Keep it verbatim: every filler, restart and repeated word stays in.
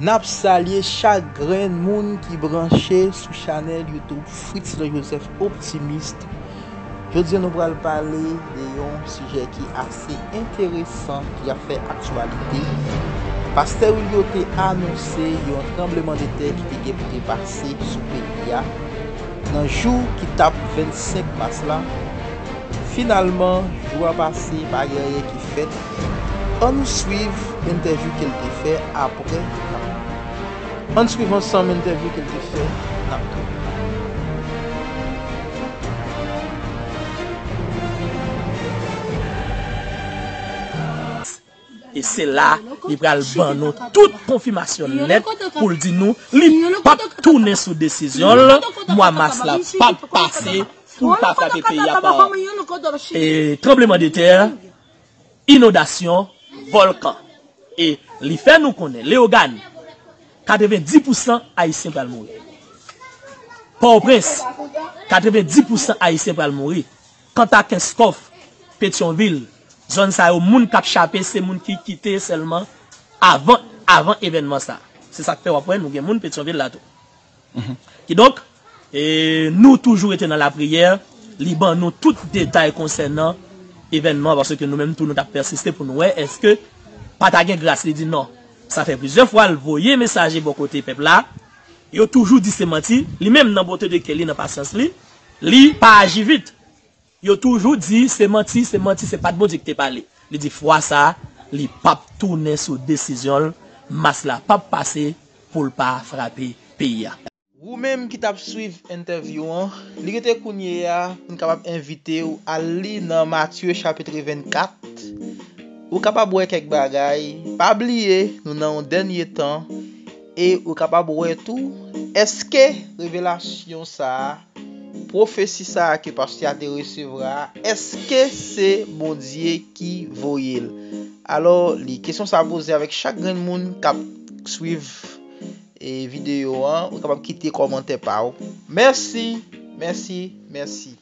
N ap salye chak grenn moun ki branche sou chanèl YouTube Fritz Jean Joseph Optimiste. Jodi a nou pral pale de yon sijè ki ase enteresan ki ap fè aktyalite. Pastè Wilio te anonse yon tranblemanntè ki te gen pou te pase sou peyi a nan jou ki t ap vennsenk mas la. Finalman, jou a pase, pa gen anyen ki fèt. Ann nou swiv entèvyou ke l te fè apre. Ann swiv ansanm entèvyou ke l te fè, n ap tou. E se la li pral ban nou tout konfimasyon nèt pou l di nou li p ap tounen sou desizyon l, mwa mas la p ap pase pou l pa frape peyi a pa tranblemanntè, inondasyon, vòlkan. E li fè nou konnen Leyogàn, katrevenndis pousan Ayisyen pral mouri. Pòtoprens, katrevenndis pousan Ayisyen pral mouri. Kanta Kenskòf, Petyonvil, zòn sa yo, moun k ap chape se moun ki kite sèlman avan, avan evènman sa. Se sa k fè w ap wè nou gen moun Petyonvil la tou. Kidonk, e, nou toujou rete nan lapriyè, li ban nou tout detay konsènan evènman, paske nou menm tou nou t ap pèsiste pou nou wè èske pa ta gen gras. Li di non. Sa fè plizyè fwa l voye mesaje bò kote pèp la, yo toujou di se manti, li menm nan bonte de kè li, nan pasyans li, li pa aji vit. Yo toujou di se manti, se manti, se pa t Bondye ki te pale. Li di fwa sa a, li p ap tounen sou desizyon l, mas la p ap pase pou l pa frape peyi a. Ou menm ki t ap swiv entèvyou an, li rete kounye a pou n kapab envite w al li nan Matye chapit vennkat. Ou kapab wè kèk bagay. Pa bliye, nou nan yon dènye tan. E ou kapab wè tou, èske revelasyon sa a, pwofesi sa a ke pastè a te resevwa a, èske se Bondye ki voye l? Alò, li kesyon sa a poze avèk chak grenn moun k ap swiv, e, videyo an, ou kapab kite kòmantè pa w. Mèsi, mèsi, mèsi.